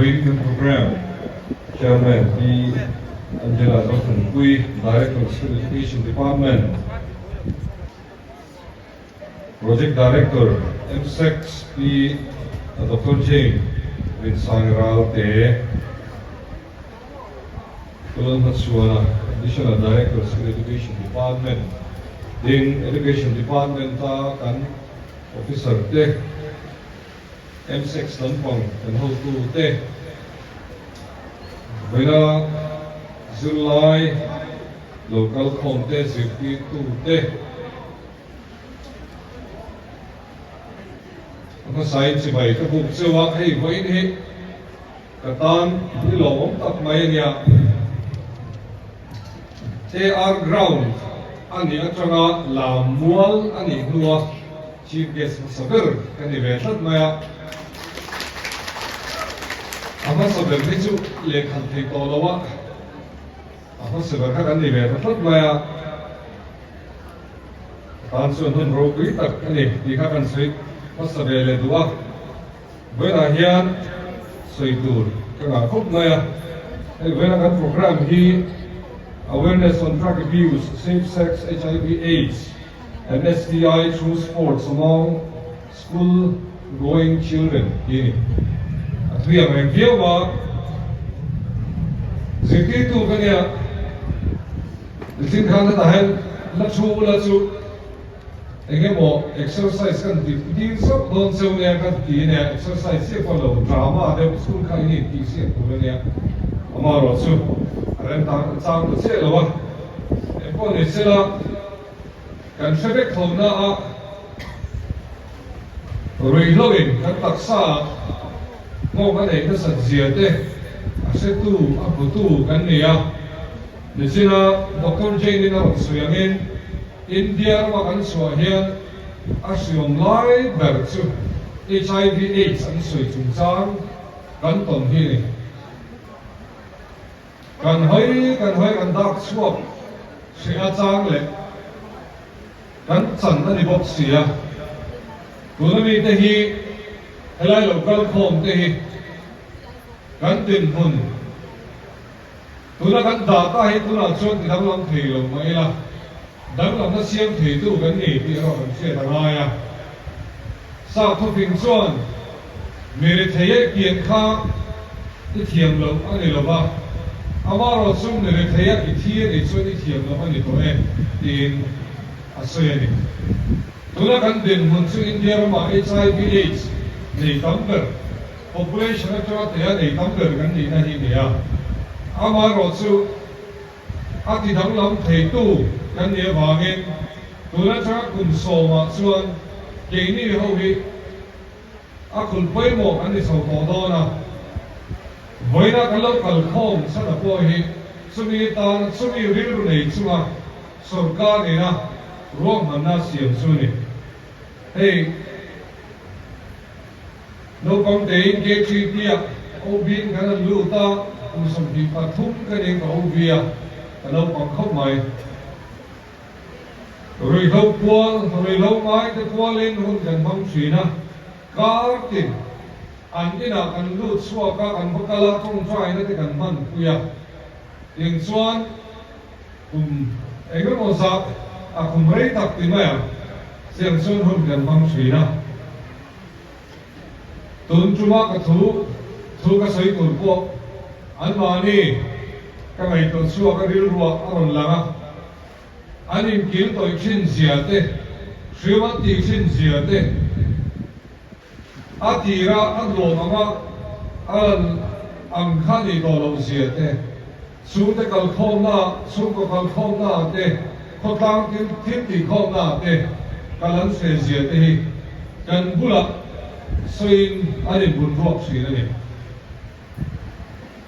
Vawiin kan program Chairman Pi Angela Zothanpui, Director School Education Department, Project Director MSEC Pi Doctor Jane Rinsang Ralte, Tulal Hmachhuana, Additional Director School Education Department, tin Education Department-a kan Officer te, MSEC lampang kan hotu te, vawiina zirlai lo kal khawm te, zirtirtu te, a hmasain chibai ka buk cheu a, hei vawiin hi ka tan i lawmawm tak mai a nia. AR ground a nih atanga lam mual a nih hnua Chief Guest hmasa ber ka ni ve tlat mai a. A hmasa ber hi chu lehkhan thei tawh lo a, a hmasa ber kha kan ni ve ta tlat mai a. Ka tan chuan hun ropui tak a ni tih kha kan sawi hmasa ve leh duh a. Vawiinah hian sawi tur ka ngah khawp mai a, hei vawiina kan programme hi Awareness on Drug Abuse, Safe Sex, HIV Aids and STI through Sports among School Going Children tih a ni. A thui ang reng viau a, zirtirtu ka nia, nichin khan hetah hian la thu ula chu, Eng emaw exercise kan ti dil zauh dawn cheu nia kan ti ania, exercise chiah pawh lo drama deuh school kha in intih siam tur ania, amaherawh chu a rem tak chang ta chiah lo a, eng pawh ni sela kan hre vek tho na a ruihhlo in kan taksa ah nghawk a neih nasat zia te a hretu a hmutu kan ni a, nichina Doctor Jane in a rawn sawi angin. India rama kan chhuah hian a hriawm lai ber chu HIV Aids an sawi chungchang kan tawn hi a ni. Kan hawi kan hawi kan dak chhuak hreh a chang leh kan chan a ni bawk si a. Tuna mite hi helai lo kal khawm te hi kan dinhmun Tuna kan data hi tunah chuan ti danglam thei lo mah ila, danglamna siam theitu kan ni tih erawh kan hriat a ngai a. Sa thawfing chuan mi rethei e pian kha i thiam loh a ni lo va, amaherawh chu mi rethei a i thi a nih chuan i thiam loh a ni tawh e tiin a sawi a ni. Tuna kan dinhmun chu India ramah HIV AIDS nei tam ber. Population atanga tea nei tam ber kan nihna hi nia. Amaherawhchu, a ti danglam theitu kan nih avangin tun atanga kum sawmah chuan keini ho hi a khul pawimawh kan ni chho tawh dawn a. Vawiina kan lo kalkhawm chhan a pawh hi chumi tan chumi rilru nei chunga sawrkar nena ruahmanna siam chu a ni. Hei. Naupang tein KTP ah OB in kan han lut a, kum 23 ka nih ka OB a, ka naupang khawp mai. Ruihhlo kual, ruihhlo ngai te kualin hun kan hmang thin a, kar tin an inah kan lut chhuak a, kan va kal a, tawngtaina te kan hman pui a, tiang chuan kum eng emaw zah a kum rei tak ti mai ang, tiang chuan hun kan hmang thin a. Tun tuma ka thu thu ka sawi tur pawh anmahni ka ngaihtuah chhuak a rilruah a rawn lang a, an inkil tawih thin zia te, hriam an tih thin zia te, a tira a nuam anga a lan ang kha nih tawh loh zia te, chhungte kalkhawmna, chhungkaw kalkhawmna ah te, khawtlang thil thil tihkhawmna ah te kal an hre zia te hi kan bulah sawiin an inbun ruak thin a ni.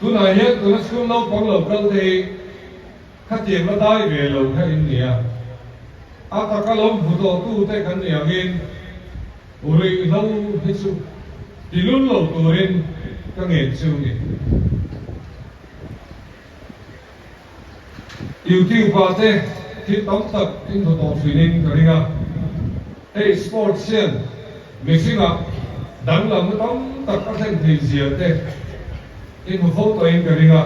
Tunah hian tuna school naupang lo kal te hi khatiang la dai ve lo kha in ni a, a taka lo hmu tawh tute kan ni angin ruihhlo hi chu ti lul lo turin ka ngen chu ni. YouTube ah te thil tam tak in hmu tawh thin in ka ring a, hei sports hian mihringah danglamna tam tak a thlen thei zia te. In hmu fo tawhin ka ring a,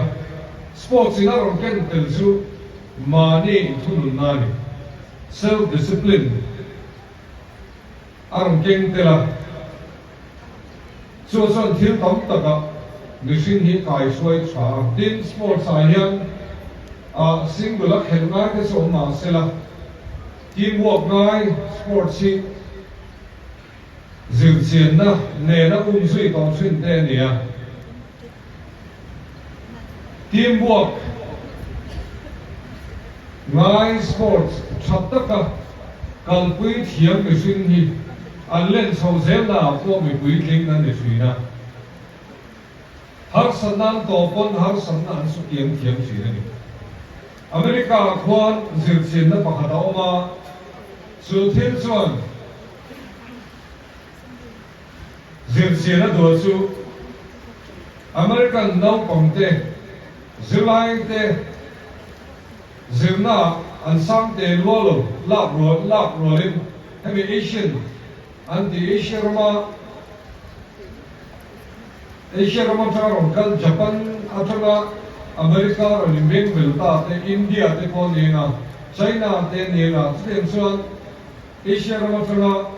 sports in a rawn ken tel chu mahni inthununna a ni. Self discipline a rawn keng tel a, chu chuan thil tam takah mihring hi kaihruai tha a. Tin, sports ah hian ah single a khelh ngai te chu awm mah sela, team work ngai sports hi Zirchianna nena um zui tawh thin te a ni a. Team work ngai sports tha taka kalpui thiam mihring hi an len chho zelna ah pawh mipui tling an ni thin a. Harsatna an tawh pawn harsatna an sukiam thiam thin a ni. America ah khuan zirchianna pakhat a awm a, chu thil chuan Zirchian a duah chu American naupangte, zirlaite zirnaah an sang te lua lo lak rual lak rualin hemi Asian an ti Asia rama Asia ram atanga rawn kal Japan atanga America rawn inbeng bel ta te India te pawh ni eng a China te ni eng a chutiang chuan Asia ram atanga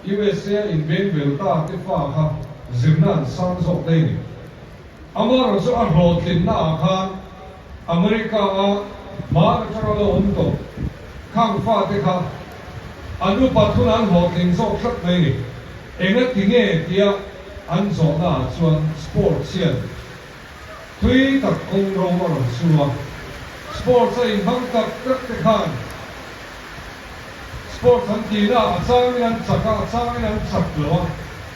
USA a inbeng bel ta te fa kha zirna an sang zawk daih a ni. Amaherawh chu a hlawhtlinna ah khan America a hman atanga lo awm tawh khang fa te kha an upat hunah an hlawhtling zawk tlat mai a ni. Engati nge tia an zawhna ah chuan sports hian tui tak kawng ro a rawn su a, sports a inhmang tak tak te khan Sports an tih na a changin an chak a, a changin an chak lo a,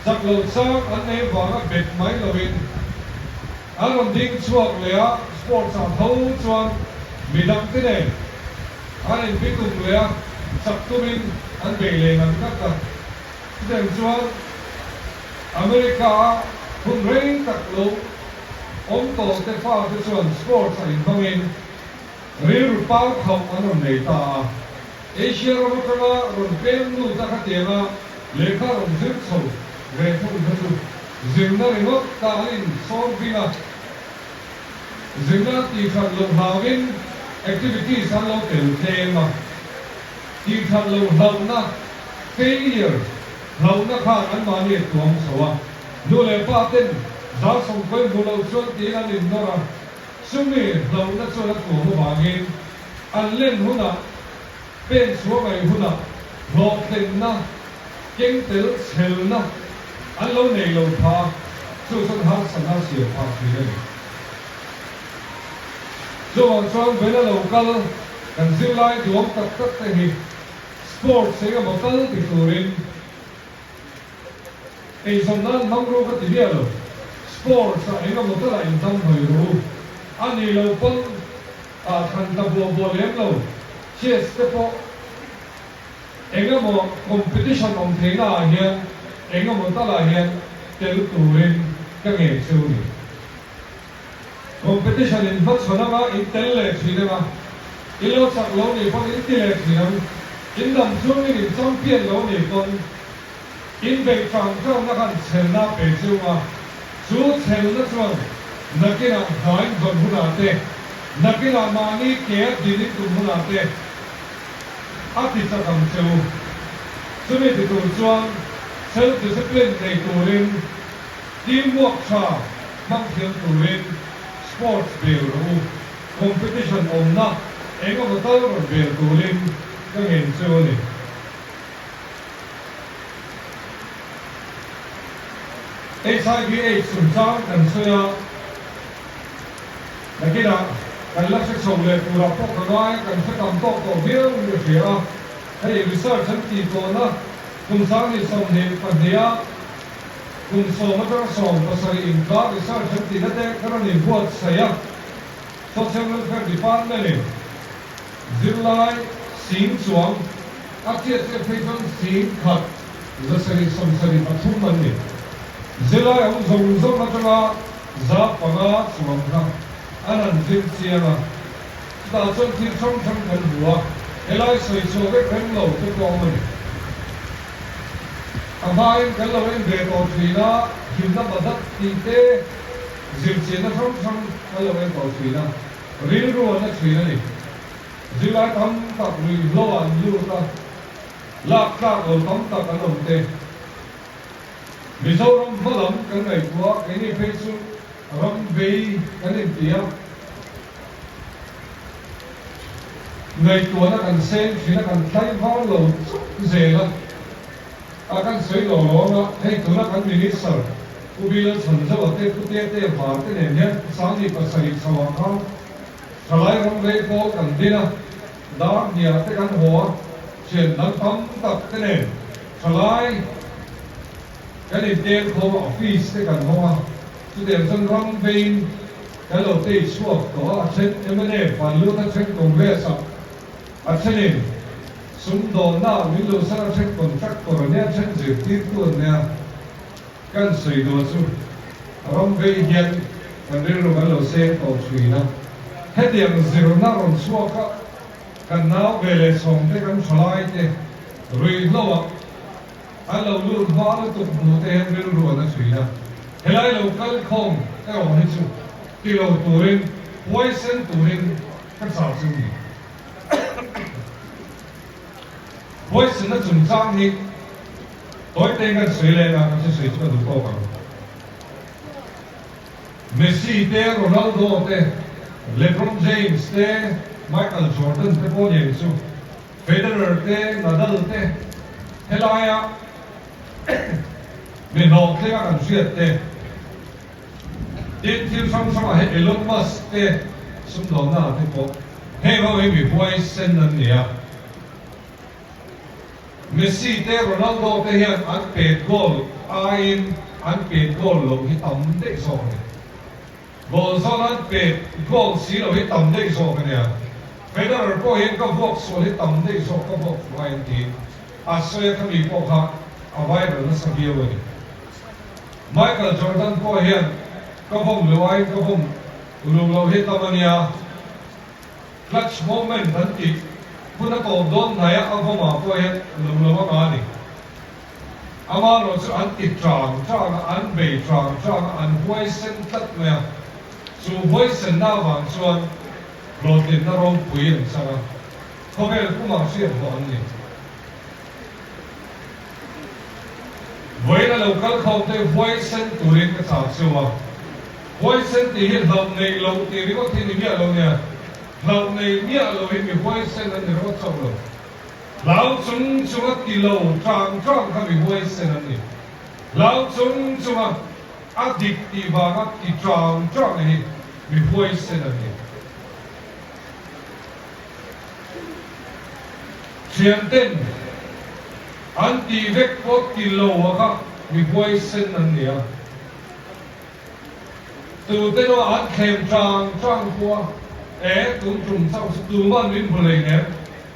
chak lo chang an nei vanga bet mai loin an rawn ding chhuak leh a, sports ah tho chuan midang te nen an inbitum leh a, chak tumin an bei leh ngat ngat a. Chutiang chuan America a hun rei tak lo awm tawh te fate chuan sports ah inhmangin Rilru pau khauh an rawn nei ta a, Asia ram atanga rawn peng lut a khatianga lehkha rawn zir chho ve thung kha chu zirna ringawt ta an insawr bing a, zirna an tihthat loh hlauhin activities an lo tel tlem a, tihthat loh hlauhna, failure, hlauhna khan anmahni a tuam chho a, nu leh pa ten zal sawmkawi hmu loh chuan tiin an innawr a. Chumi hlauhna chuan a tuam avangin an len hunah, pen chhuah ngaih hunah hlawhtlinna, keng tel chhelna an lo nei lo pha a, chu chuan harsatna a siam phah thin a ni. Chuvang chuan vela lo kal kan zirlai duang tak tak te hi sports engemaw kal ti turin, Eizawn nan hmang ru ka ti miah lo. Sports ah eng emaw tal ah in dam hawi ru. A ni lo pawn ah thlan ta buah buah lem lo. Chess te pawh eng emaw competition awm theihna ah hian eng emaw tal ah hian tel turin ka ngei cheu ni. Competition in hmachhawn anga in tel leh thin anga in lo chak lo nih pawn in ti leh thin ang. In dam chungin in champion lo nih pawn in beih tang tangna khan chhelna a pe cheu a, chu chhelna chuan nakinah hna in vawn hunah te, nakinah mahni ke a din in tum hunah te a ti chak ang cheu. Chumi ti tur chuan self discipline nei turin team work tha hmang thiam turin sports bel rawh u, competition awmna eng emaw tal rawn bel turin ka ngen cheu a ni. HIV AIDS chungchang kan sawi a, nakinah kan la hre chho leh turah pawh ka ngai, kan hre tam tawk tawh viau in ka hria a, hei research an tih tawhna kum 22 a kum 10 atanga 17 inkar research an tihna te ka rawn inbuatsaih a, Social Welfare Department in Zirlai sing chuang a chiat chiat phei chuan sing khat 773 an ni. Zirlai awm zawng zawng atanga 500 chuang kha an han zir chiang a, chutah chuan thil hrang hrang kan hmu a, helai sawi chhuah vek reng lo te pawh awm a ni. A hmain kan lo en ve tawh thin a, himna madat tih te. Zirchianna hrang hrang kan lo en tawh thin a, rilru an la thin a ni. Zirlai tam tak ruihhlo ah an lut a, lak tlak lo tam tak an awm te. Mizoram hma lam kan ngaihtuah a, keini phei chu ram vei kan inti a, ngaihtuahna kan seng thin a, kan tlai var lo chauh zel a. A kan sawi lo lawm a, hei tuna kan Minister Pu Bill Chhanzauh a te Pu Tete Var te nen hian Sangni pasarih chho ah khan thalai ram rei pawl kan din a, dar hniah te kan haw a, thian dang tam tak te nen thalai kan intel khawm a, office te kan hawng a, chutiang chuan ram veiin kan lo tei chhuak tawh a, a then mnf an lut a, then Congress ah a thenin Sumdawnna min lo san a then contractor a nia then zirtirtu an nia kan sawi duah chu ram vei hian kan rilru kan lo seng tawh thin a, hetiang zirna rawn chhuak a kan nau ve leh chhawng te kan thalai te ruihhlo ah an lo lut hma lutuk hmuh te hian rilru an a thin a, helai lo kal khawm erawh hi chu ti lo turin huaisen turin ka chah chu ni. Huaisena chungchang hi tawite kan sawi leng a, kan sawi chu ka duh tawk ang. Messi te, Ronaldo te, LeBron James te, Michael Jordan te pawh nen chu Federer te, Nadal te helaia mi hlawhtlinga kan hriat te, Tin, thil hrang hrangah hi Elon Musk te sumdawnna ah te pawh heng ho hi mi huaisen an ni a. Messi te Ronaldo te hian an pet goal aiin an pet goal loh hi tam daih zawk a ni. Goal zawn an pet goal si loh hi tam daih zawk a nia. Federer pawh hian ka vuak sual hi tam daih zawk ka vuak fuh aiin tiin a sawi a khami pawh kha a viral nasa viau a ni. Michael Jordan pawh hian ka vawm lo aiin ka vawm uluk loh hi tam a nia. Clutch moment an tih hun a tawp dawn hnaia a vawmah pawh hian uluk lo a ngah a ni. Amaherawh chu an ti tang tang a, an bei tang tang a, an huaisen tlat mai a. Chu huaisenna avang chuan hlawhtlinna ropui an chang a, khawvel pumah hriat hlawh an ni. Vawiin a lo kal khawm te huaisen turin ka chak cheu a, huaisen tih hi hlauh neih loh tih ringawt hi ni miah lo nia, hlauh nei miah lo hi mi huaisen an ni ringawt chauh lo. Hlau chung chunga ti lo tang tang kha mi huaisen an ni. Hlau chung chunga a dik tih vanga ti tang tang hi mi huaisen an ni. Thianten an tih vek pawh ti lo a kha mi huaisen an ni a. Tute erawh an thlem tang tang pawh a, E, tun tum chauh chu tuman min hmu lei nem,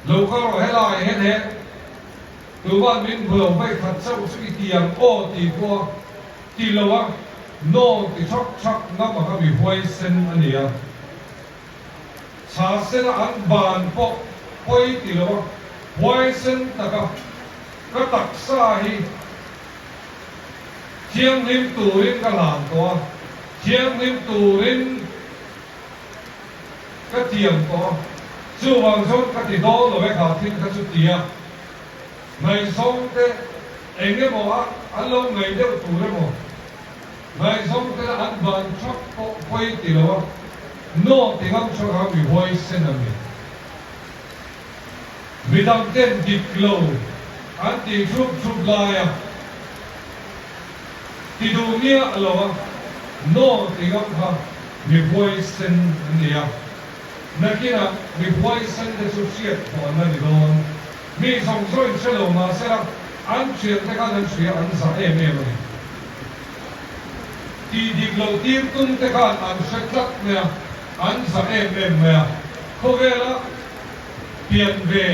lo kal rawh helai hian he, tuman min hmu lo vaih khat chauh chu i ti ang aw tih pawh a ti lo a, nawn ti thak thak ngam a kha mi huaisen a ni a. Chha sena an ban pawh pawi ti lo a, huaisen taka ka taksa hi thianghlim turin ka hlan tawh a, thianghlim turin ka tiam tawh a, chuvang chuan ka ti dawn lo e kha thil kha chu ti a, ngaihzawng te eng emaw a an lo ngaih deuh tur emaw. Ngaihzawng te an ban thak pawh pawi ti lo a, naw ti ngam thak a mi huaisen a ni. Midang ten dik lo an tih thup thup lai a, ti duh miah lo a, naw ti ngam kha mi huaisen an ni a. Nakinah mi huaisen te chu hriat khawh an la ni dawn. Mi zawng zawng in hre lo mahsela an thian te khan an hria an zah em em a ni. Tih dik lo tir tum te khan an hre tlat mai a, an zah em em mai a. Khawvela pian ve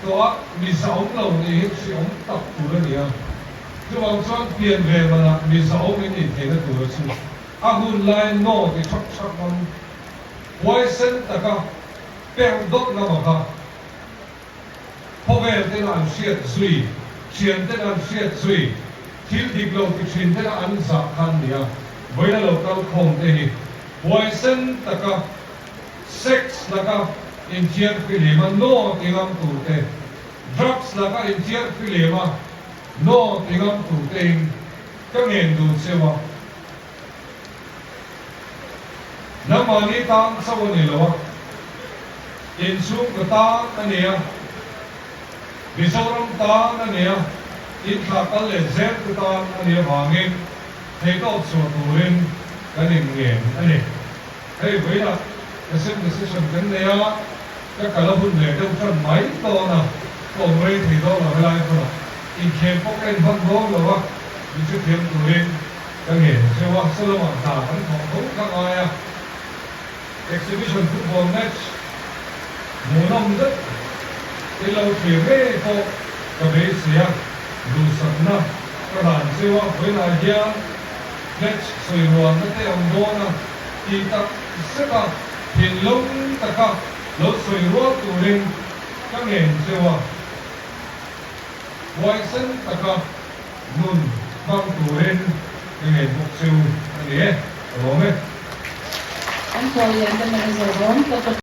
tawh a mi zahawm lo nih hi hriawm tak tur a ni a. Chuvang chuan pian ve manah mi zahawm in nih theihna tura chu a hun lai naw ti thak thak ngam huaisen taka per dawt ngam a kha. Khawvel tena an hriat zui, thian tena an hriat zui, thil dik lo ti thin tena an zah kha an ni a. Vawiina lo kal khawm te hi huaisen taka sex laka inthiar fihlima no ti ngam tur te, drugs laka inthiar fihlima no ti ngam tur tein ka ngen dun cheu a. Nangmahni tan chauh a ni lo a, inchhungkaw tan a ni a, Mizoram tan a ni a, inthlah kal leh zel te tan a nih avangin theihtawp chhuah turin kan inngen a ni. Hei vawiinah assembly session kan nei a, ka kal a hun leh deuh tan mai dawn a, ka awm rei thei dawn lo helai hmunah inkhel pawh ka inhman dawn lo a, min hrethiam turin ka ngen cheu a, saw lamah hna kan thawk tho kha ngai a. Exhibition football match hmuhnawm zet i lo thlir ngei pawh ka beisei a, duhsakna ka hlan cheu a, vawiinah hian match sawi rualna te awm dawn a tih tak zet a, thinlung taka lo sawi rual turin ka ngen cheu a, huaisen taka nun hmang turin ka ngen bawk cheu a ni e, ka lawm e. Kan khuallian te manager rawn ka.